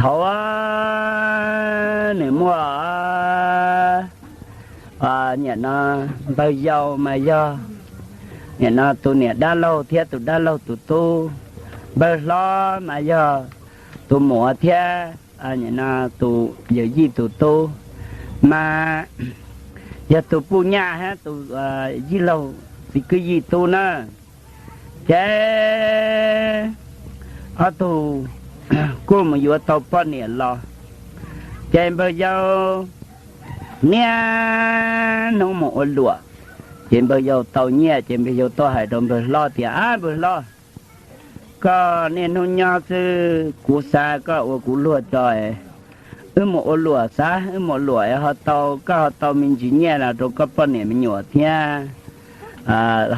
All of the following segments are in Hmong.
Hauv nws muaj, nim no npawg yau mas yog nim no tus niam dab laug thiab tus dab laug tus tub. Npawg hlob mas yog tus muam thiab nim no tus yawm yij tus tub, mas yog tus puj nyaj thiab tus yij laug txiv kwj yij tub na. Ces ob tug kuj mus yuav tau poj niam los, ces npawg yau niaj hnub mus ua luam. Ces npawg yau tau nyiaj ces npawg yau tuaj hais rau npawg hlob tias, Ab npawg hlob, koj niaj hnub nyob xwb, kuv xav koj ua kuv luag tso, wb mus ua luam xav, wb mus ua luam ho tau, koj ho tau me ntsis nyiaj los rau koj poj niam me nyuam thiab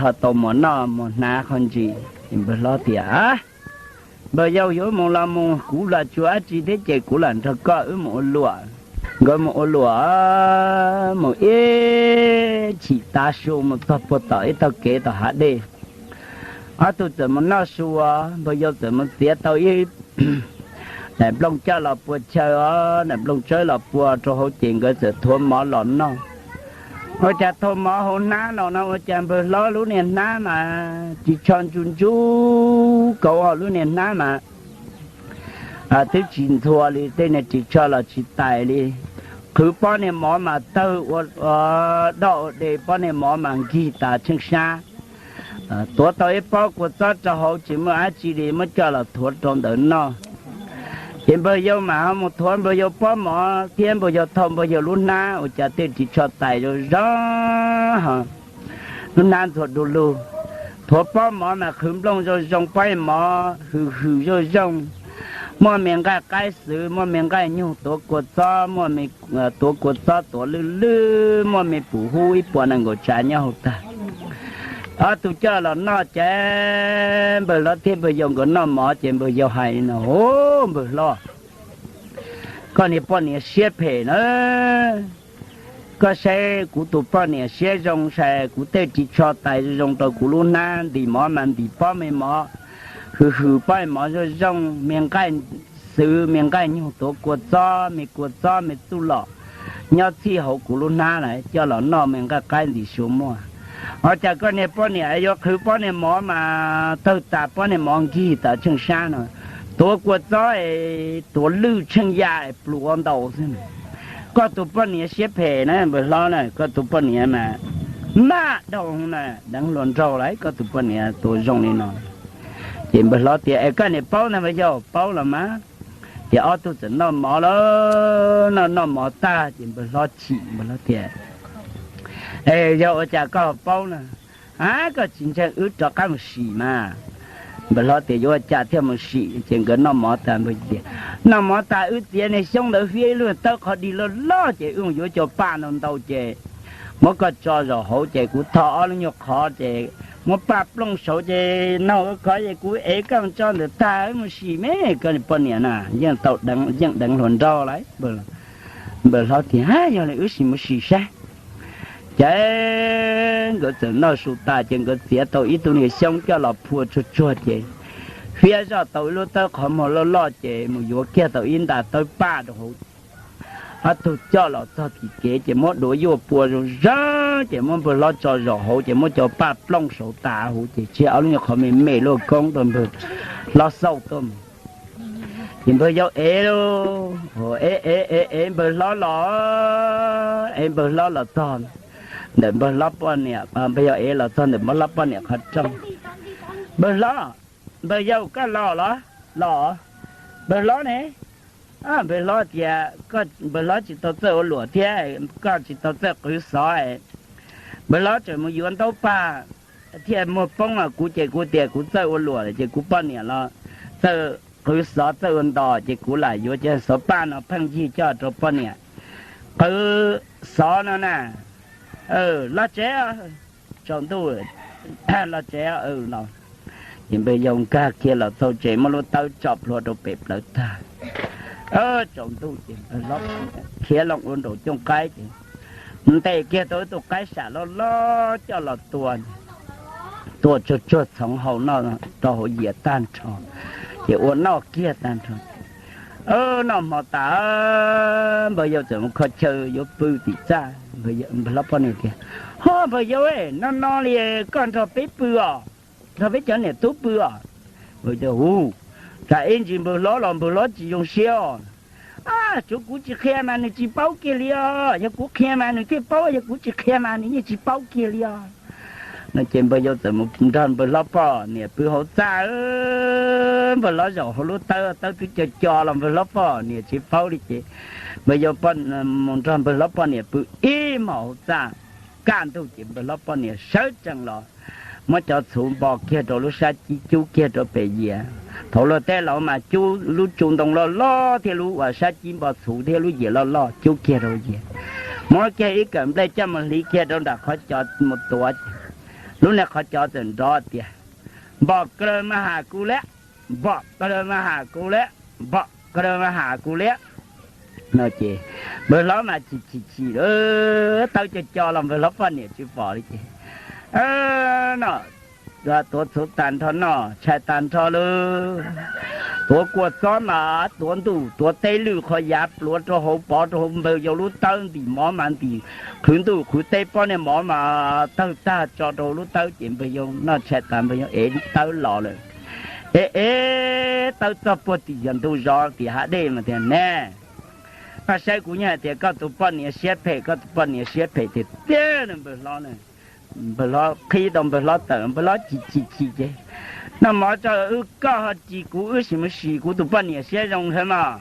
ho tau mus noj mus hnav qhov ntsis. Ces npawg hlob tias, Npawg yau, yuav mus los mus, kuv los tsuas dab tsi thiab ces kuv los nrog koj wb mus ua luam. Nkawd mus ua luam mus ib chim tav su mus txog puag tom ib tog kev tom hav dej. Ob tug txawm mus noj su, npawg yau txawm mus txiav tau ib daim nplooj coj los pua chaw os, daim nplooj tsawb los pua rau hauv ces nkawd txawm thuav mov los noj. Ua cas thuav mov hauv hnab los no ua cas npawg hlob lub niag hnab mas ris tsho ntsuj ntsuj kauv, lub niag hnab mas twb tsis ntxhua li, tej niag ris tsho los tsis tais li. Qhwv pob niag mov mas tawg ua doj ua de, pob niag mov mas nkig tas tsheej sab. Tuav tau ib pob kua txob rau hauv tsis muaj dab tsi li, muab coj los thuav rau ntawd noj. Ces npawg yau mas ho mus thuav npawg yau pob mov thiab npawg yau thau npawg yau lub hnab, ua cas tej ris tsho tais zoo zoo, lub hnab ntxhua du lug. Thuav pob mov mas qhwv nplooj zoo zoo, pob mov hws hws zoo zoo, muaj me nqaij qaib xwv, muaj me nqaij nyug tuav kua txob, muaj me tuav kua txob tuav lwj lwj, muaj me pum hub ib puas nees nkaum tsav nyob hauv tag. Ob tug coj los noj ces npawg hlob thiab npawg yau nkawd noj mov ces npawg yau hais no, Npawg hlob, koj niag poj niam siab phem na, koj saib kuv tus poj niam siab zoo, saib kuv tej ris tsho tais zoo zoo rau kuv lub hnab, ntim mov mas ntim pob me mov hws hws, pob me mov zoo zoo, me nqaij xwv me nqaij nyug tuav kua txob, me kua txob me txuj lom nyob txhij hauv kuv lub hnab lawm, coj los noj me nqaij qaib ntxim suav muaj. Ua cas koj niag poj niam yuav qhwv pob niag mov mas tawg tas, pob niag mov nkig tas tsheej sab no, tuav kua txob es tuav lwj tsheej ya es pluav ntau xwb. Koj tus poj niam siab phem na npawg hlob na, koj tus poj niam mas maj dhau na, deev hluas nraug lawm, koj tus poj niam tua zoo li no. Ces npawg hlob tias, Es koj niam paub ntag npawg yau? Paub los mas. Ces ob tug txawm noj mov lawm, noj noj mov tag ces npawg hlob chim, npawg hlob tias, Es yog ua cas koj ho paub na? A, koj tsis ntseeg wb rov qab mus sim mas. Npawg hlob tias, Yuav ua cas thiaj mus sim? Ces nkawd noj mov tas npawg tias, Noj mov tas wb txiav niag xyoob ntawd, fiab ib lub tawb qhov dig loj loj ces wb mus yuav cov paj ntau ntau ces muab koj tso zaum hauv ces kuv tho ob lub nyuag qhov ces muab paj plooj saud ces nag khov ces kuv ev koj mus tso ntawm tag wb mus sim me. Koj poj niam na yeej tau deev, yeej deev hluas nraug lawm. Npawg hlob tias, Yog li wb sim mus sim saib. Ces nkawd txawm noj su tas ces nkawd txiav tau ib tug niag xyoob coj los phua tsuag tsuag ces fiab zoj tau ib lub tawb qhov muag loj loj ces mus yuav kiag tau ib nta tawb paj rau hauv. Ob tug coj los txog tim kev ces muab duav yuaj pua zoo zoo ces muab npawg hlob tso zaum hauv ces muab cov paj plooj saud tas huv ces tseg ob lub nyuag qhov me me luaj koob rau npawg hlob xauj tuaj mus. Ces npawg yau ev, ev ev ev ev npawg hlob los, ev npawg hlob los txog ntawm npawg hlob poj niam, npawg yau ev los txog ntawm npawg hlob poj niam qhov rooj. Npawg hlob, npawg yau koj los los? Los. Npawg hlob ne? Npawg hlob tias, Npawg hlob tsis tau txawj ua luam thiab koj tsis tau txawj qhwv xov. Npawg hlob tseem mus yuav ntaub paj thiaj muag poob, kuv ces kuv tias kuv txawj ua luam ces kuv poj niam los txawj qhwv xov txawj ua ntos ces kuv lam yuav cov xov paj no pheej yig coj rau poj niam qhwv xov no na. Los tsev, tsaus ntuj los tsev los. Ces npawg yau nkag kiag los txog tsev muab lub tawb tso plhuav rau pem plawv tag. Tsaus ntuj ces npawg hlob khiav loo ua nraum cooj qaib ces ntes kiag tau ib tug qaib sam loj loj coj los tua, tua tsuag tsuag txhoov hau noj rau hauv yias tag nrho, ces ua noj kiag tag nrho. Noj hmo tas, npawg yau txawm mus kho chaw yuav pw tim txaj. Npawg hlob poj niam tias, Ho npawg yau, no no li koj nrog peb pw os, nrog peb cov niam tub pw os. Npawg yau, Hu, tsam ib ntsis npawg hlob los npawg hlob tsis zoo siab os. Tsuav kuv tsis qhia mas nws tsis paub kiag li os, yog kuv qhia mas nws thiaj paub, yog kuv tsis qhia mas nws yeej tsis paub kiag li os. No ces npawg yau txawm mus nrog npawg hlob poj niam pw hauv txaj. Npawg hlob zaum hauv lub tawb, tawb twb co co los npawg hlob poj niam tsis paub li ces npawg yau mus nrog npawg hlob poj niam pw ib hmos hauv txaj. Kaj ntug ces npawg hlob poj niam sawv tsees los muab cov txhuv npo kiag rau lub sab cib, cub kiag rau pem yias. Thaum luag teb laus mas cub lub tsu ntoo loj loj thiab lub uas sab cib npo txhuv thiab lub yias loj loj cub kiag rau yias. Muab kiag ib kawm nplej coj mus hliv kiag rau nram qhov cos mus tuav. Lub niag qhov cos txawm nrov tias, Npom ka laws mas ham kuv liab, npom ka laws mas ham kuv liab, npom ka laws mas ham kuv liab. No ces npawg hlob mas chim chim chim, tawb co co los npawg hlob poj niam tsis pom li ces, no, tuav txhuv tag nrho, noj tshais tag nrho lawm, tuav kua txob mas tuav ntuj tuav teb, lwj qhov yav pluav rau hauv, pov rau hauv, npawg yau lub tawb ntim mov mas ntim, qhwv ntuj qhwv teb pob niag mov mas tawg tag tso rau lub tawb ces npawg yau noj tshais tas npawg yau ev tawb los lawm. Ev ev tawb txog puag tim yog ntug zos tim hav dej mas tias, Ne, koj saib kuv yeej hais tias koj tus poj niam siab phem, koj tus poj niam siab phem tiag tiag. Npawg hlob, npawg hlob qhib tau npawg hlob tawm, npawg hlob chim chim chim ces, Noj mov tso wb, koj ho ris kuv wb sim mus sim kuv tus poj niam siab zoo thiab mas.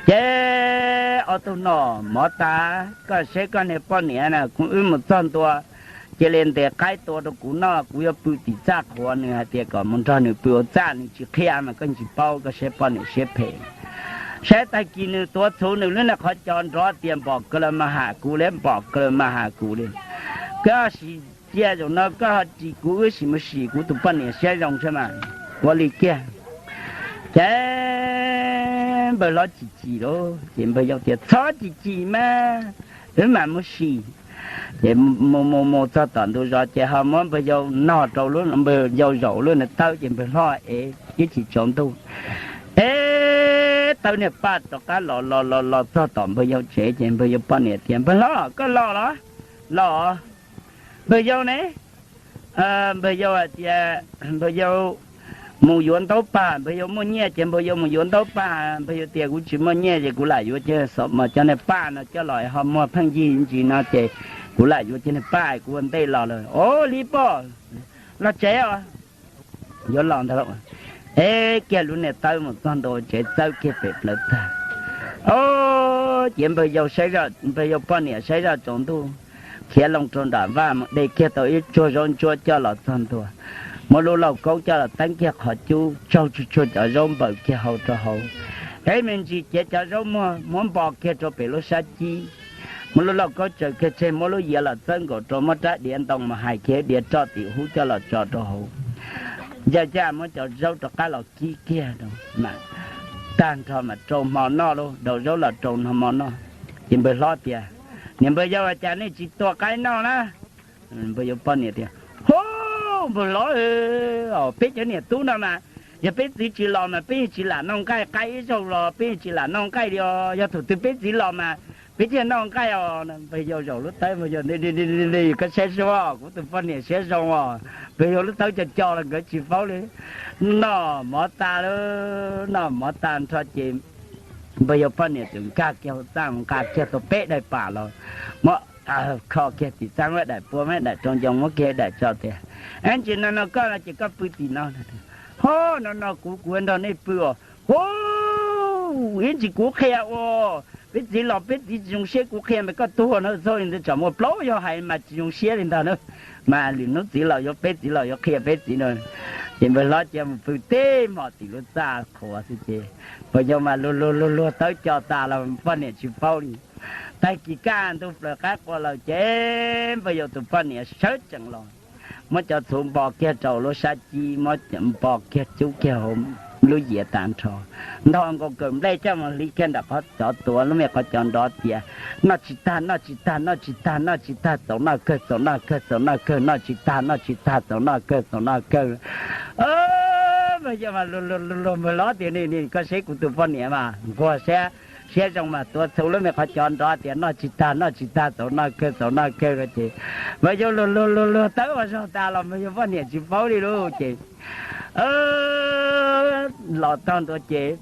Ces ob tug noj mov tas, koj saib koj niag poj niam na, kuv wb mus txog ntua cia li ntes qaib tua rau kuv noj, kuv yuav pw tim txaj qhuav, nws hais tias kom mus nrog nws pw hauv txaj, nws tsis qhia mas koj tsis paub, koj saib poj niam siab phem. Saib tag kis nws tuav txhuv, nws lub niag qhov cos nrov tias, Npom ka laws mas ham kuv liab, npom ka laws mas ham kuv liab. Koj sim cia zaum no koj ho ris kuv wb sim mus sim kuv tus poj niam siab zoo thiab mas. Ua li kiag ces npawg hlob chim chim lauj, ces npawg yau tias, Txhob chim chim mas, wb mam mus sim. Ces mus mus mus txog tom ntug zos ces ho muab npawg yau nog rau, npawg yau zaum lub niag tawb ces npawg hlob ev ib chim tsaus ntuj, ev tawb niag paj rov qab los los los los txog tom npawg yau tsev ces npawg yau poj niam tias, Npawg hlob, koj los los? Los. Npawg yau ne? Npawg yau hais tias, npawg yau mus yuav ntaub paj, npawg yau muaj nyiaj ces npawg yau mus yuav ntaub paj, npawg yau tias, Kuv tsis muaj nyiaj ces kuv lam yuav cov niag paj no coj los ho muag pheej yig ntsis no ces kuv lam yuav cov niag paj, kuv ua ntej los lawm. Os, li poj, los tsev os. Yuav los ntag lauj. Ev kiag lub niag tawb mus txog ntua tsev txawb kiag pem plawv tag. Os, ces npawg yau, npawg yau poj niam saib zoj tsaus ntuj, khiav loo rau nram vaj mus de kiag tau ib tsuag zaub ntsuab coj los txog ntua, muab lub lauj kaub coj los teeb kiag qhov cub, tsaug tsuag tsuag cov zaub npaws kiag hau rau hauv. Ev me ntsis ces cov zaub muag muab npo kiag rau pem lub sab cib, muab lub lauj kaub tsaws kiag tseg, muab lub yias los txawb nkaus rau, muab rab diav ntoo mus hais kiag diav roj tim hub coj los tso rau hauv. Ncaj ncaj muab cov zaub rov qab los kib kiag rau, tag nrho mas rau hmo noj lauj, daus zaub los rau hmo noj. Ces npawg hlob tias, Niam npawg yau, cas nej tsis tua qaib noj na? Npawg yau poj niam tias, Hub, npawg hlob, peb cov niam tub no mas, yog peb txiv tsis los mas peb yeej tsis lam noj nqaij, qaib ib zaug los peb yeej tsis lam noj nqaij li os. Yog thaum twg peb txiv los mas peb thiaj noj nqaij os. Npawg yau zaum lub tawb, npawg yau, Koj saib sua, kuv tus poj niam siab zoo os. Npawg yau lub tawb co co los nkawd tsis paub li. Noj mov tas lawm, noj mov tas nrho ces npawg yau poj niam txawm nkag kiag hauv txaj, nqa kiag tau peb daim pam los, muab kho kiag tim txaj, muab daim pua, muab daim rau ncoo, muab kiag daim tso tias, Ab, ntsis no no koj no ces koj pw tim no. Ho, no no kuv, kuv nrog nej pw os. Hu, ib ntsis kuv qhia ua, peb txiv los peb txiv tsis zoo siab, kuv qhia mas koj tuag no, txhob li ntawd, tsam muaj plaub yog hais mas tsis zoo siab li ntag na. Mas lwm hnub txiv laus yuav, peb txiv laus yuav qhia peb txiv no. Ces npawg hlob cia mus pw tib hmos tim lub txaj qhuav xwb ces npawg yau mas luag luag luag luag tawb co tas los poj niam tsis paub li. Tag kis kaj ntug plaws qaib qua lawm ces npawg yau tus poj niam sawv tsees los, muab cov txhuv npo kiag rau lub sab cib, muab npo kiag cub kiag hauv lub yias tas nrho, ntho nkaus kawm nplej coj mus hliv kiag nram qhov cos tuav, lub me qhov cos nrov tias, Noj tsis tag, noj tsis tag, noj tsis tag, noj tsis tag, txaus noj kawg, txaus noj kawg, txaus noj kawg, noj tsis tag, noj tsis tag, txaus noj kawg, txaus noj kawg. Yog mas luag luag luag luag, npawg hlob tias, Nim nim koj saib kuv tus poj niam mas nquag siab, siab zoo mas tuav txhuv lub me qhov cos nrov tias noj tsis tag noj tsis tag, txaus noj kawg txaus noj kawg no ces npawg yau luag luag luag luag tawb ua zog tas los npawg yau poj niam tsis paub li lauj. Ces los txog ntua ces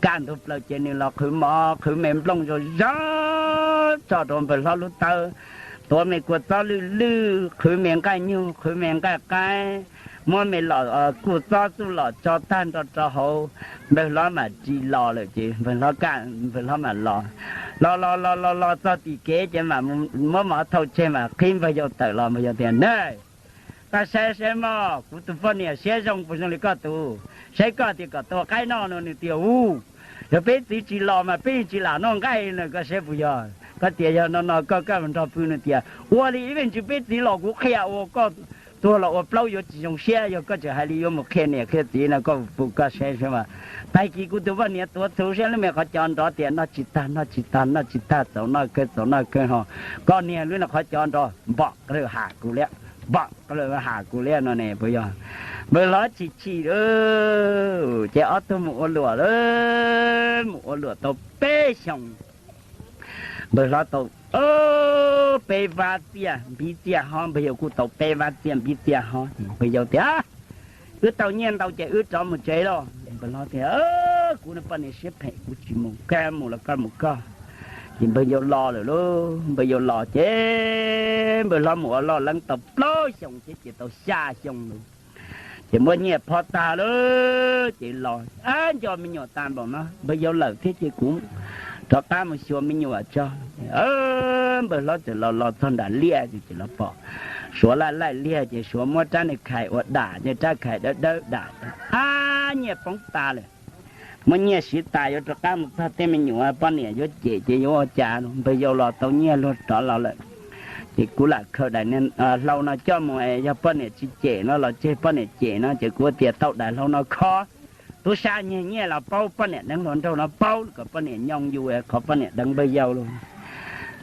kaj ntug plaws ces nws los qhwv mov qhwv me nplooj zoo zoo tso rau npawg hlob lub tawb, tuav me kua txob lwj lwj, qhwv me nqaij nyuj qhwv me nqaij qaib, muab me los kuj txob txuj los tso tag nrho rau hauv. Npawg hlob mam ris los lawm ces npawg hlob kaj npawg hlob mam los, los los los los los txog tim kev ces mam muab mov thau tseg mam qhib npawg yau tawm los. Npawg yau tias, Neb, koj saib saib mog, kuv tus poj niam siab zoo puas zoo li koj tus? Saib koj tias kom tua qaib noj no nws tias, U, yog peb txiv tsis los mas peb yeej tsis lam noj nqaij no, koj saib puas yog? Koj tias yog no no koj kaj mus nrog pw, nws tias, Ua li ib vej ntsws peb txiv los kuv qhia ua koj tuag los ua plaub yuav tsis zoo siab, yog koj tseem hais li yuav mus qhia niam qhia txiv no koj puas, koj saib saib mas. Tag kis kuv tus poj niam tuav txhuv siab lub me qhov cos nrov tias noj tsis tag noj tsis tag noj tsis tag, txaus noj kawg txaus noj kawg ho, koj niag lub no qhov cos nrov npom qw ham kuv liab, npom qw ham kuv liab no ne puas yog? Npawg hlob chim chim lawm ces ob tug mus ua luam lawm, mus ua luam tau peb xyoos. Npawg hlob tau peb vab txiaj npib txiaj hob, npawg yau kuj tau peb vab txiaj npib txiaj hob. Npawg yau tias, Wb tau nyiaj ntau ces wb rov mus tsev lauj. Npawg hlob tias, Kuv no poj niam siab phem, kuv tsis mus, koj mus los koj mus koj. Ces npawg yau los lawm lauj. Npawg yau los ces npawg hlob mus ua loj leeb tau plaub xyoos thiab ces tau xya xyoo lawm. Ces muab nyiaj phob tag lawm ces los, Ab, nco me nyuam tas npaum no, npawg yau lawm thiab ces kuv rov qab mus xyuas me nyuam tso. Npawg hlob txawm los los txog nram liaj ces los pom Suav laij laij liaj ces Suav muab rab niag khais ua dam, ces rab khais dawb dawb dam, ab, nyiaj poob tas lawm. Muab nyiaj siv tas yuav rov qab mus txog tej me nyuam poj niam yuav cem ces yuav ua cas. Npawg yau los tau nyiaj luag rov los lawm. Ces kuv lam khaws daim hlau no coj mus, yog poj niam tsis cem no los tseg poj niam cem no ces kuv tias tau daim hlau no khob, tub sab nyiag nyiaj los paub, poj niam deev hluas nraug no paub kom poj niam nyoo yus qhov poj niam deev npawg yau lauj.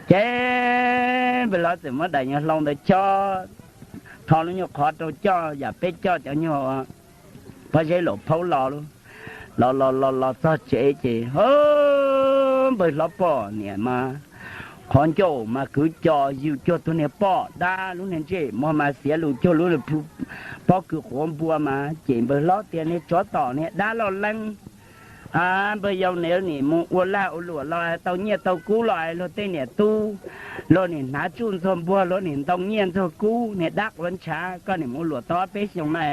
Ces npawg hlob txawm muab daim nyuag hlau ntawd chob, tho lub nyuag qhov rau coj yam peb coj cov nyuag pob zeb laum phaub los lauj. Los los los los txog tsev ces npawg hlob poj niam mas qhov ncauj mas kwv co yws cuag tus niag poj dab, lub niag ntsej muag mas xiav lus cuag lub pob kws quav npua mas. Ces npawg hlob tias, Niag tsov tom niag dab loj leeb, npawg yau niam nim mus ua laj ua luam los tau nyiaj tau kub los luag tej niam tub, luag nim hnav tsuj ntxuag npuag, luag nim ntoo nyiaj ntxuag kub, niag dab quav ntshav, koj nim mus ua luam tau ob peb xyoos na,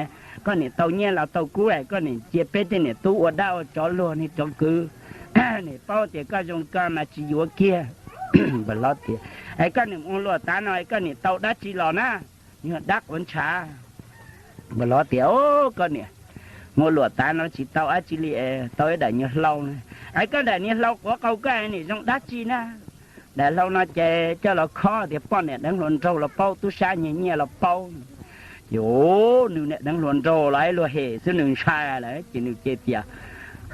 koj nim tau nyiaj los tau kub, koj nim cia peb tej niam tub ua dab ua tsov luag niag tsov kwv, nim paub tias koj zoo ko mas tsis yuav kiag. Npawg hlob tias, Es koj nim ua luam tav no koj nim tau dab tsi los na, niag dab quav ntshav? Npawg hlob tias, Koj niam, mus ua luam tav no tsis tau dab tsi li, tau ib daim nyuag hlau na. Es koj daim niag hlau quav qau koj nim zoo dab tsi na? Daim hlau no ces coj los khob tias poj niam deev hluas nraug los paub, tub sab nyiag nyiaj los paub. Ces nws niam deev hluas nraug los ib luag hem xwb nws ntshai lawm ces nws cia tias,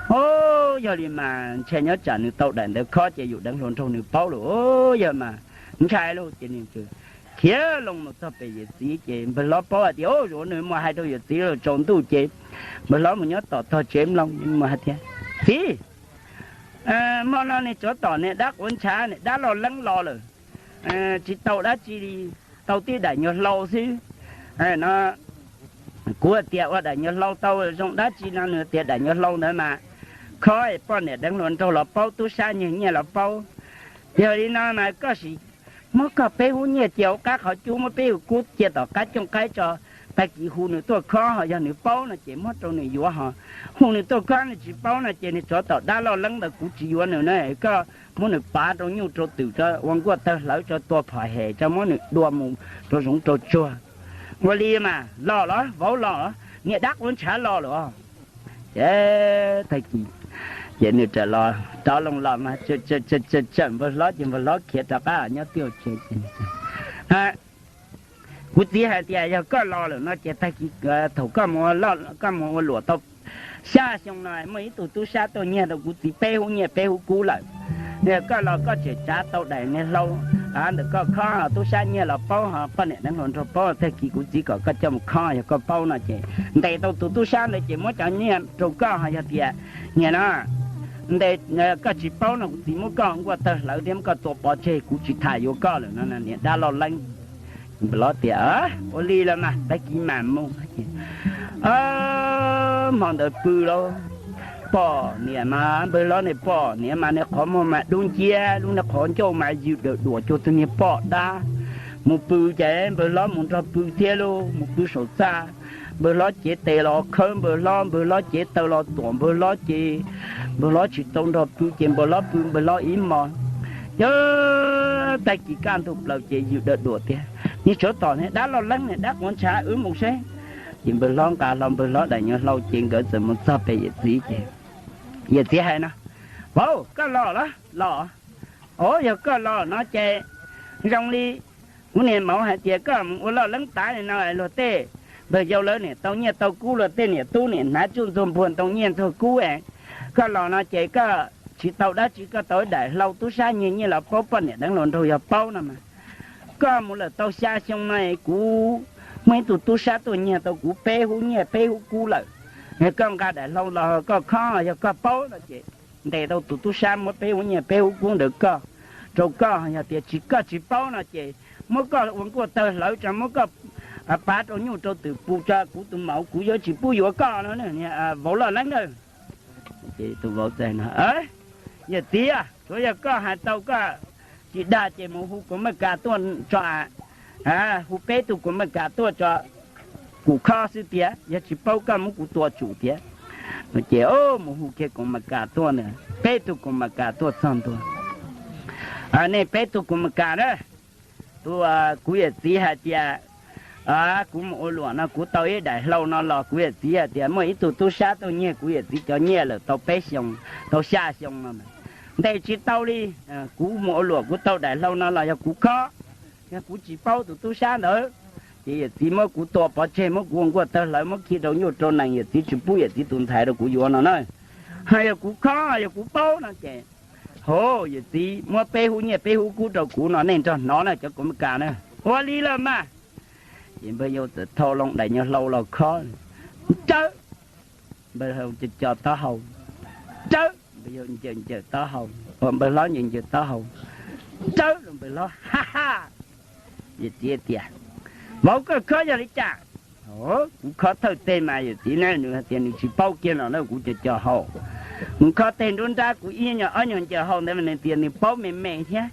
O, yog li mas ntshe nyob tsam nws tau daim ntawd khob ces yus deev hluas nraug nws paub lawm, yog mas ntshai lauj. Ces nws khiav loo mus txog pem yawm txiv ces npawg hlob paub hais tias, O, zaum no nws mus hais rau yawm txiv los tsaus ntuj ces npawg hlob mus nyob tom tog tsev mloog mus hais tias, Txiv, hmo no niag tsov tom niag dab quav ntshav niag dab loj leeb los lawm, tsis tau dab tsi li, tau tib daim nyuag hlau xwb no. Kuv tias ua daim nyuag hlau tau zoo dab tsi no, nws tias daim nyuag hlau ntawd mas khob poj niam deev hluas nraug los paub, tub sab nyiag nyiaj los paub. Yog li no mas koj sim muab koj peb hub nyiaj cia hauv qab qhov cub, muab peb hub kub cia tom qab cooj qaib tso, tag kis hu nws tuaj khob, ho yog nws paub no ces muab rau nws yuav, ho hu nws tuaj khob nws tsis paub no ces niag tsov tom dab loj leeb ntawd kuv tsis yuav nws na. Koj muab nws pav rau nyuj rau twm tso, ua nkuaj tawg hlawv tso, tua phom hem tso, muab nws dua mus rau zoov rau tsuag. Ua li mas los los vauv los, niag dab quav ntshav los lawm. Ces tag kis ces nws rov los, rov loo los mas tsawm npawg hlob ces npawg hlob khiav rov qab nyob twj tsev. Kuv txiv hais tias yog koj los lawm no ces tag kis thaum koj mus ua luam tau xya xyoo no muaj ib tug tub sab tuaj nyiag rau kuv txiv peb hub nyiaj peb hub kub lawm. Yog koj los koj tseem tsav tau daim niag hlau ntawm koj khob, tub sab nyiag los paub, ho poj niam deev hluas nraug paub, tag kis kuv txiv kom koj coj mus khob, yog koj paub no ces ntes tau tus tub sab ntawd ces muab cov nyiaj rau koj, ho yog tias nyiag no ntes, koj tsis paub no kuv txiv muab koj nkuaj tawg hlawv thiab muab koj tua pov tseg, kuv tsis tham yuav koj lawm no niam dab loj leeb. Npawg hlob tias, ua li los mas tag kis mam mus. Hmo ntawd pw lauj, poj niam mas npawg hlob niag poj niam mas niag qhov muag mas dub nciab, lub niag qhov ncauj mas ywm dawm duam cuag tus niag poj dab. Mus pw ces npawg hlob mus nrog pw thiab lauj, mus pw saum txaj. Npawg hlob cev tes los khawb npawg hlob, npawg hlob cev taw los tuam npawg hlob ces npawg hlob tsis tau nrog pw ces npawg hlob pw npawg hlob ib hmos. Ces tag kis kaj ntug plaws ces ywm dawm duam tias, niag tsov tom niag dab loj leeb niag dab quav ntshav, wb mus seb. Ces npawg hlob nqa hlo npawg hlob daim nyuag hlau ces nkawd txawm mus txog pem yawm txiv ces yawm txiv hais no, vauv, koj los los? Los. Os, yog koj los no ces zoo li kuv niag maum hais tias koj mus ua loj leeb tav li no es luag tej npawg yau lawv niam tau nyiaj tau kub, luag tej niam tub niam hnav tsuj ntxuag npuag ntoo nyiaj ntxuag kub es koj los no ces koj tsis tau dab tsi, koj tau ib daim hlau tub sab nyiag nyiaj los paub poj niam deev hluas nraug yog paub no mas. Koj mus lawm tau xya xyoo no es kuv muaj ib tug tub sab tuaj nyiag tau kuv peb hub nyiaj peb hub kub lawm. Yog koj nqa daim hlau los koj khob, yog koj paub no ces ntes tau tus tub sab muab peb hub nyiaj peb hub kub ntawd koj, rau koj, yog tias tsis, koj tsis paub no ces muab koj ua nkuaj tawg hlawv tso, muab koj pav rau nyuj rau twm pus tso, kuv tus maum kuv yuav tsis pub yuav koj no, vauv loj leeb na. Ces tus vauv txawm no, yawm txiv, tsuav yog koj hais tau koj tsis dag ces mus hu kaus maj kas tuaj tso, hu peb tug kaus maj kas tuaj tso, kuv khob xwb tiag, yog tsis paub koj muab kuv tua tsum tiag. Ces mus hu kiag kaus maj kas tuaj na, peb tug kaus maj kas tuaj txog ntua. Nej peb tug kaus maj kas na, tus, kuv yawm txiv hais tias kuv mus ua luam no kuv tau ib daim hlau no los kuv yawm txiv hais tias muaj ib tug tub sab tuaj nyiag kuv yawm txiv cov nyiaj lawm tau peb xyoo, tau xya xyoo no, ntes tsis tau li. Kuv mus ua luam kuv tau daim hlau no los yog kuv khob, yog kuv tsis paub tus tub sab ntawd ces yawm txiv muab kuv tua pov tseg, muab kuv ua nkuaj tawg hlawv, muab khi rau nyuj rau nees, yawm txiv tsis pub yawm txiv tus ntxhais rau kuv yuav no na. Yog kuv khob, yog kuv paub no ces, hov, yawm txiv muab peb hub nyiaj peb hub kub rau kuv no, nej nrog hnov na cov kaus maj kas na. Ua li los mas. Ces npawg yau txawm thau loo daim nyuag hlau los khob, nrawb, npawg hlau co co taub hau, nrawb, npawg yau ncaws ncaws taub hau, npawg hlob ncaws ncaws taub hau, nrawb, npawg hlob ha ha. Yawm txiv tias, vauv, koj khob yog li cas? Kuv khob thawj teg mas yawm txiv na, nws hais tias nws tsis paub kiag no na, kuv co co hau. Nws khob teg nruab nrab kuv ib nyuag ob nyuag ncaws hau ntawd mas nws tias nws paub me me thiab.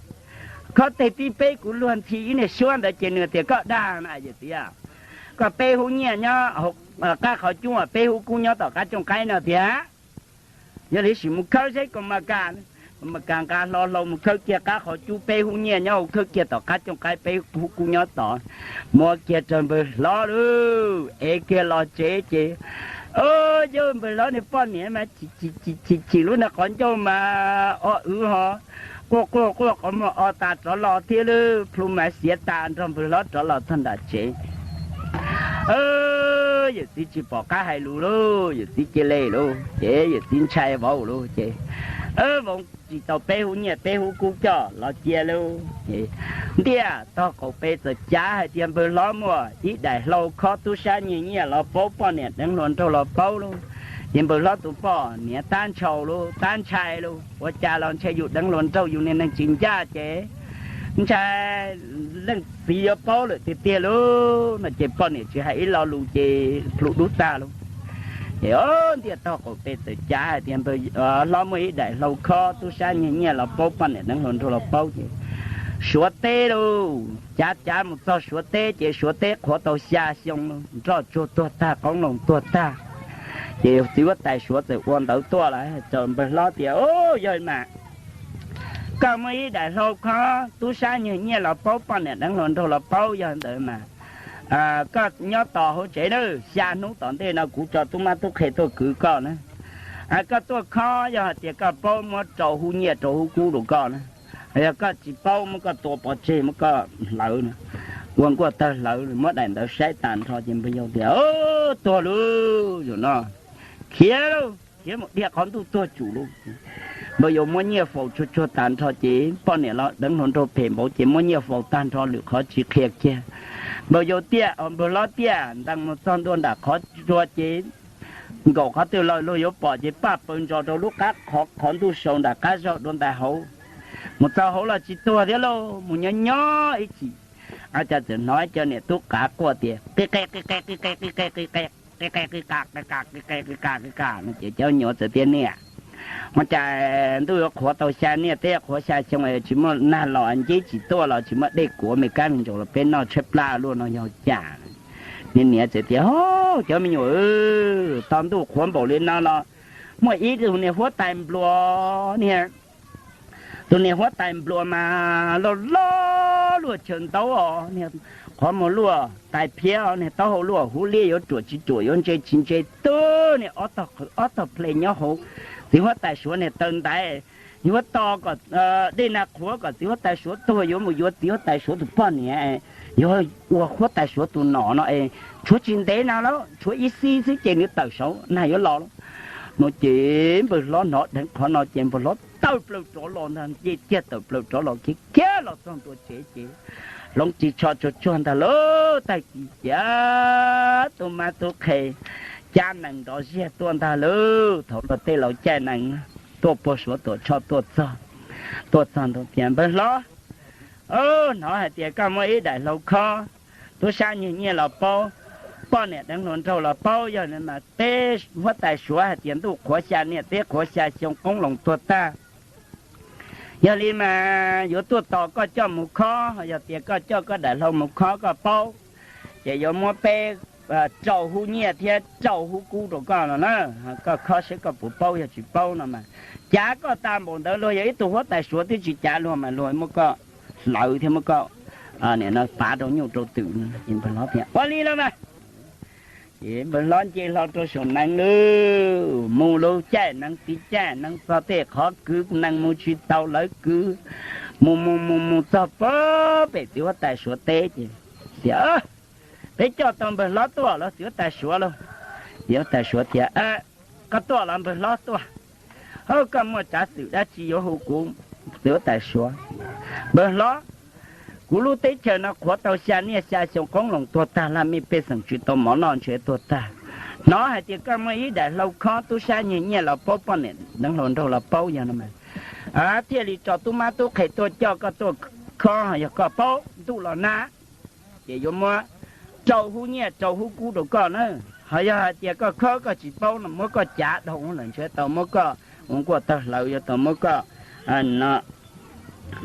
Khob teg tib peb kuv luag ntxhi ib niag suab ntawd ces nws tias koj dag na yawm txiv, koj peb hub nyiaj nyob qab qhov cub, peb hub kub nyob tom qab cooj qaib no tiag. Yog li sim mus khawb seb kaus maj kas. Kaus maj kas nqa hlo hlau mus khawb kiag qab qhov cub, peb hub nyiaj nyob hauv, khawb kiag tom qab cooj qaib, peb hub kub nyob tod. Muab kiag rau npawg hlob lauj, ev kiag los tsev ces, o, yog npawg hlob niag poj niam mas chim chim lub niag qhov ncauj mas o wv ho quaj quaj quaj qhov muag o tas rov los thiab lauj, plhu mas xiav tas nrog npawg hlob rov los txog nram tsev. Yawm txiv tsis pom qab hais lus lauj, yawm txiv cia li lauj, ces yawm txiv ntshai vauv lauj, ces vauv tsis tau peb hub nyiaj peb hub kub coj los cia lauj. Ces ntiaj tog qaum pes txawm cav hais tias npawg hlob muaj ib daim hlau khob tub sab nyiag nyiaj los paub, poj niam deev hluas nraug los paub lauj. Ces npawg hlob tus poj niam tab ntshai lauj, tab ntshai lauj, ua cas los ntshai yus deev hluas nraug, yus niag neeg tsis ncaj ces ntshai leej txiv yuav paub lawm tiag tiag lauj no ces poj niam tsis hais ib lo lus ces plhu dub tag lauj. Ces ntiaj tog qaum pes txawm cav hais tias npawg hlob muaj ib daim hlau khob tub sab nyiag nyiaj los paub, poj niam deev hluas nraug los paub ces suav teb lauj. Cav cav mus txog suav teb ces suav teb qhuav tau xya xyoo lauj, nroj tsuag tuag tag, qoob loo tuag tag. Ces txiv huab tais suav txawm ua ntawv tuaj lawm, txawm npawg hlob tias, o, yog mas koj muaj ib daim hlau khob tub sab nyiag nyiaj los paub, poj niam deev hluas nraug los paub, yog ntawd mas koj nyob tos hauv tsev na, xya hnub tom ntej no kuv tso tub mab tub qhe tuaj kwv koj na. Koj tuaj khob yog hais tias koj paub muab rau hub nyiaj rau hub kub rau koj na, yog koj tsis paub muab koj tua pov tseg muab koj hlawv na, ua nkuaj tawg hlawv, muab daim ntawv saib tas nrho ces npawg yau tias, tuag lauj, zaum no khiav lauj, khiav mus dhia qhov ntuj tuag tsum lauj. Npawg yau muab nyiaj faus tsuag tsuag tag nrho ces poj niam los deev hluas nraug phem npaum ces muab nyiaj faus tag nrho lwm qhov tsis qhia kiag. Npawg yau tiaj, npawg hlob tiaj ntees mus txog ntua nram qhov tsua ces nkaum qhov twg los luag yuav pom ces paj paws ntsos rau lub qab qhov ntuj sau nram qab zaug dua ntais hauv. Mus txog hauv los tsis tuag thiab lauj, mus nyob nyob ib chim, cas txawm hnov cov niam tub qav quaj tias qi qe qi qe qi qe qi qe qi qe qi qe qi qe qi qe qi qe qi qe qi qe qi qe qi qe no ces cov nyuam txawm tias niam, ua cas ntuj yuav qhuav tau xya niaj teb qhuav xya xyoo tsis muaj nag los nceb tsis tuaj los tsis muaj dej kuav me kab me ntsaum los peb noj tshaib plab luaj no yog cas? Niam txawm tias, cov me nyuam, tau ntuj qhuav npaum li no los muaj ib tug niag huab tais npluas niag tus niag huab tais npluas mas loj loj luaj chaw ntaub os, niag qhov muag luaj tais phiab, niag taub hau luaj huv liab yuav ruam tsis ruam yuav ntse tsis ntse, twb niag ob tog qhwv ob tog ple nyob hauv txiv huab tais suav niag taw ntaiv. Yuav tos kom dej nag qhuav kom txiv huab tais suav tuag yuav mus yuav txiv huab tais suav tus poj niam, yuav ua huab tais suav tus nom no es tshuav tsis ntev no lawm, tshuav ib xib xwb ces nws tawm saud nag yuav los lawm no ces npawg hlob hnov dheev qhov no ces npawg hlob tawm plaws rov los ntag, nce kiag tawm plaws rov los kiag kiag los txog ntua tsev ces hloov ris tsho tsuag tsuag ntag lauj. Tag kis ces tub mab tub qhe cab nees nrov ziag tuaj ntag lauj. Thaum luag tej laus caij nees tuaj puag Suav Tuam Tshoj tuaj txog, tuaj txog ntua tias npawg hlob, hnov hais tias koj muaj ib daim hlau khob, tub sab nyiag nyiaj los paub, poj niam deev hluas nraug los paub, yog li mas peb huab tais suav hais tias ntuj qhuav xya niaj teb qhuav xya xyoo qoob loo tuag tag. Yog li mas yuav tuaj tos koj coj mus khob, yog tias koj coj koj daim hlau mus khob koj paub, ces yuav muab peb rau hub nyiaj thiab rau hub kub rau koj no na. Koj khob seb koj puas paub, yog tsis paub no mas cav koj tas npaum ntawd, luag yog ib tug huab tais suav twb tsis cav luag mas luag muab koj hlawv thiab muab koj pav rau nyuj rau twm. Npawg hlob tias ua li los mas. Ces npawg hlob nce hlo rau saum nees lawm, mus lub caij nees tiv caij nees txog tej qhov kwv nees mus tsis tau lawv kwv, mus mus mus mus txog pem pem txiv huab tais suav teb ces tias peb coj tau npawg hlob tuaj los txiv huab tais suav lauj. Txiv huab tais suav tias koj tuaj los npawg hlob tuaj. Hawb, koj muaj tsav xwm dab tsi yuav hu kuv? Txiv huab tais suav, npawg hlob, kuv lub teb chaws no qhuav tau xya niaj xya xyoo qoob loo tuag tag, laj mej pej xeem tsis tau mov noj ntshe tuag tag. Hnov hais tias koj muaj ib daim hlau khob, tub sab nyiag nyiaj los paub, poj niam deev hluas nraug los paub, yog no mas thiaj li tso tub mab tub qhe tuaj coj koj tuaj khob, yog koj paub ntuj los nag ces yuav muab rau hub nyiaj rau hub kub rau koj na. Ho yog hais tias koj khob koj tsis paub no muab koj cav dhau lawm ntshe tau muab koj ua nkuaj tawg hlawv, yuav tau muab koj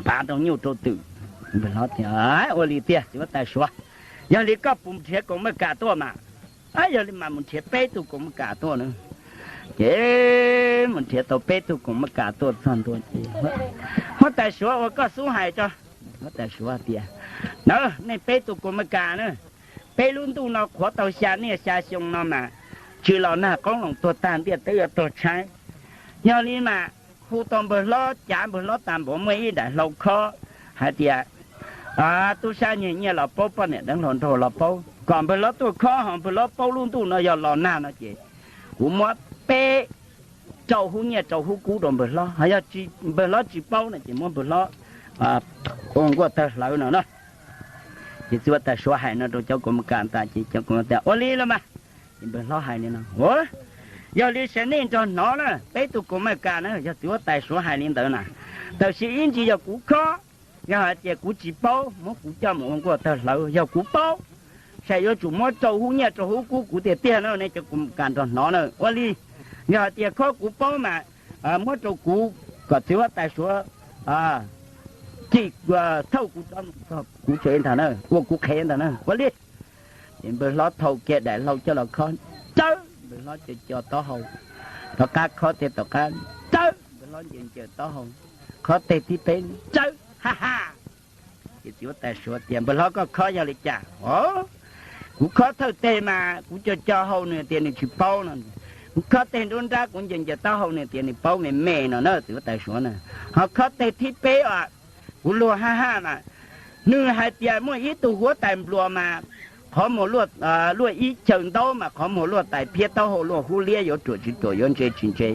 pav rau nyuj rau twm. Npawg hlob tias ua li tiag txiv huab tais suav, yog li koj puas nrhiav kaus maj kas tuaj mas? Yog li mas mus nrhiav peb tug kaus maj kas tuaj na. Ces mus nrhiav tau peb tug kaus maj kas tuaj txog ntua ces huab tais suav ua koj xub hais tso. Huab tais suav tias na, nej peb tug kaus maj kas na, peb lub ntuj no qhuav tau xya niaj xya xyoo no mas tsis los nag, qoob loo tuag tag, ntiaj teb yuav tuag tshaib. Yog li mas hu tau npawg hlob, cav npawg hlob tas npaum, muaj ib daim hlau khob hais tias tub sab nyiag nyiaj los paub, poj niam deev hluas nraug los paub, kom npawg hlob tuaj khob, ho npawg hlob paub lub ntuj no yog los nag no ces kuv muab peb rau hub nyiaj rau hub kub rau npawg hlob, ho yog npawg hlob tsis paub no ces muab npawg hlob ua nkuaj tawg hlawv no na. Ces txiv huab tais suav hais no rau cov kaus maj kas tas ces cov kaus maj tias ua li los mas. Ces npawg hlob hais li no, yog li sawv nej nrog hnov na, peb tug kaus maj kas na, yog txiv huab tais suav hais li ntawd na, tab sis ib ntsis yog kuv khob, yog hais tias kuv tsis paub muab kuv coj mus ua nkuaj tawg hlawv, yog kuv paub ces yuav tsum muab rau hub nyiaj rau hub kub kuv tiag tiag na, nej cov kaus maj kas nrog hnov na. Ua li, yog hais tias khob kuv paub mas muab rau kuv kom txiv huab tais suav cim thauj kuv rov mus txog kuv tsev ntag na, ua kuv qhev ntag na. Ua li. Ces npawg hlob thau kiag daim hlau coj los khob, tsawb, npawg hlob co co taub hau, tom qab khob tej tom qab, tsawb, npawg hlob ncaws ncaws taub hau, khob teg thib peb, tsawb, ha ha. Ces txiv huab tais suav tias npawg hlob, koj khob yog li cas? O, kuv khob thawj teg mas kuv co co hau nws tias nws tsis paub no. Kuv khob teg nruab nrab, kuv ncaws ncaws taub hau nws tias nws paub me me no na, txiv huab tais suav na. Ho khob teg thib peb os, kuv luag ha ha mas nws hais tias muaj ib tug huab tais npluas mas qhov muag luaj ib chaw ntaub mas qhov muag luaj tais phiab taub hau luaj hub liab yuav ruam tsis ruam yuav ntse tsis ntse.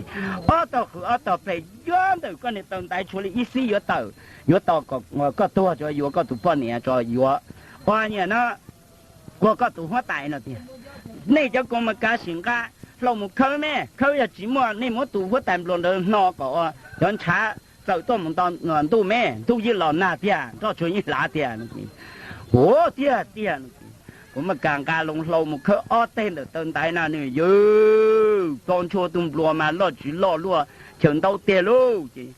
Ob tog qhwv ob tog phem yuav ntawm koj niag taw ntaiv tshuav li ib xib yuav tawm, yuav tos koj tuag tso yuav koj tus poj niam tso yuav, ua nyiam no, ua koj tus huab tais no tiag. Nej cov koom mas kav sim nqa hlau mus khawb me, khawb yog tsis muaj nej muab tus huab tais npluas ntawd hno kom cov ntshav txawm tuaj mus nto ntuj me, ntuj yeej los nag tiag, nroj tsuag yeej hlav tiag. Ua tiag tiag. Kuv mas kav nqa loo hlau mus khawb ob teg ntawm taw ntaiv na nws yog, tso ntshua tus npluas mas loj tsis loj luaj chaw ntaub tiag lauj. Ces,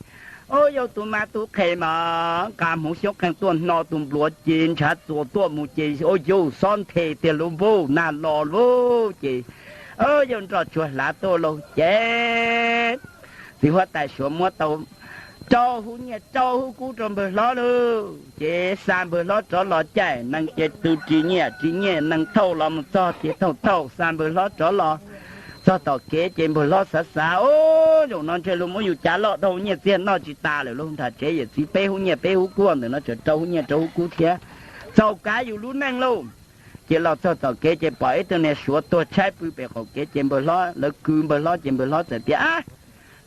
o, yog tus mas tus qhe mas nqa hmuv xyoob qeeg tuaj hno tus npluas ces ntshav txuas tuaj mus ces, o, yus xob nthe tiag lauj, nag los lauj. Ces, o, yog nroj tsuag hlav tuaj lauj. Ces txiv huab tais suav muab tau rau hub nyiaj rau hub kub rau npawg hlob lauj. Ces xa npawg hlob rov los caij nees ces tw ris nyiaj ris nyiaj nees thauj los mus txog ces thauj thauj xa npawg hlob rov los txog tom kev ces npawg hlob xav xav, o, zaum no ntshe luag muab yus cav loj dhau nyiaj txiag noj tsis tas lawm lauj. Nram tsev yawm txiv peb hub nyiaj peb hub kub ntawm no tseem rau hub nyiaj rau hub kub thiab, txaus kav yus lub neej lauj. Ces los txog tom kev ces pom ib tug niag suav tuag tshaib pw pem qaum kev ces npawg hlob lawv kwv npawg hlob ces npawg hlob txawm tias, a,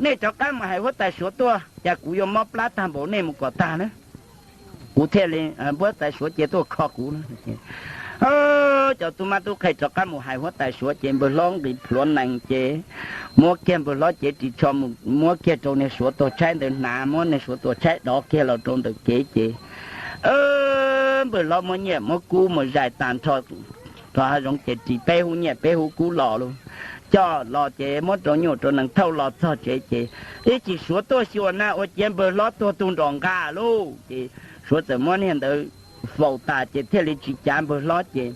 nej rov qab mus hais huab tais suav tuaj, cas kuv yuav mob plab tag npaum nej mus kom tag na, kuv thiaj li, huab tais suav cia tuaj kho kuv. Cov tub mab tub qhe rov qab mus hais huab tais suav ces npawg hlob nqis plhuav nees ces muab kiag npawg hlob cev ris tsho mus muab kiag rau niag suav tuag tshaib ntawd hnav, muab niag suav tuag tshaib dov kiag los rau ntawm kev ces npawg hlob muab nyiaj muab kub mus zais tag nrho rau hav zoov ces ris peb hub nyiaj peb hub kub los lauj. Coj los ces muab rau nyuj rau nees thauj los txog tsev ces ib chim suav tuaj xyuas na ua ciav npawg hlob tuag tug nrom nqa lauj. Ces suav txawm muab niag ntawd faus tas ces thiaj li tsis cav npawg hlob ces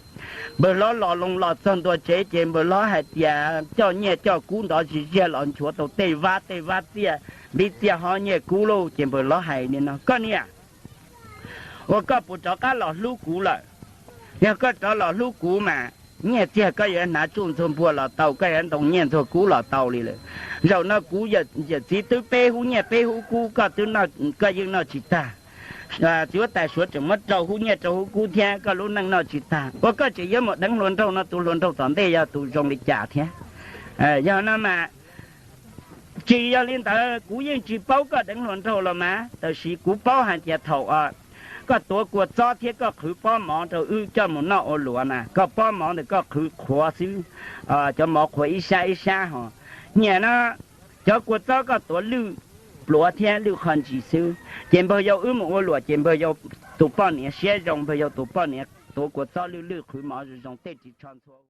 npawg hlob los loo los txog ntua tsev ces npawg hlob hais tias coj nyiaj coj kub ntov zis ziag los nchuav tau tej vab tej vab txiaj, npib txiaj hob nyiaj kub lauj. Ces npawg hlob hais li no, koj niam, ua koj puas rov qab los hlub kuv lawm? Yog koj rov los hlub kuv mas nyiaj txiag koj yuav hnav tsuj ntxuag npuag los tau, koj yuav ntoo nyiaj ntxuag kub los tau li lawm. Zaum no kuv yawm txiv twb peb hub nyiaj peb hub kub, koj twb, koj yeej noj tsis tag. Txiv huab tais suav tseem muab rau hub nyiaj rau hub kub thiab, koj lub neej noj tsis tag, ua koj tseem yuav mus deev hluas nraug no, tus hluas nraug tom ntej yog tus zoo li cas thiab? Yog no mas tsis yog li ntawd kuv yeej tsis paub koj deev hluas nraug los mas, tab sis kuv paub hais tias thaum koj tuav kua txob thiab koj qhwv pob mov rau wb coj mus noj ua luam na, koj pob mov ntawm koj qhwv qhuav xwb, cov mov qhuav ib sab ib sab ho. Nyiam no, cov kua txob koj tuav lwj pluav thiab lwj qho ntsis xwb, ces npawg yau wb mus ua luam ces npawg yau tus poj niam siab zoo, npawg yau tus poj niam tuav kua txob lwj lwj qhwv mov zoo zoo tej ris tsho ntxhua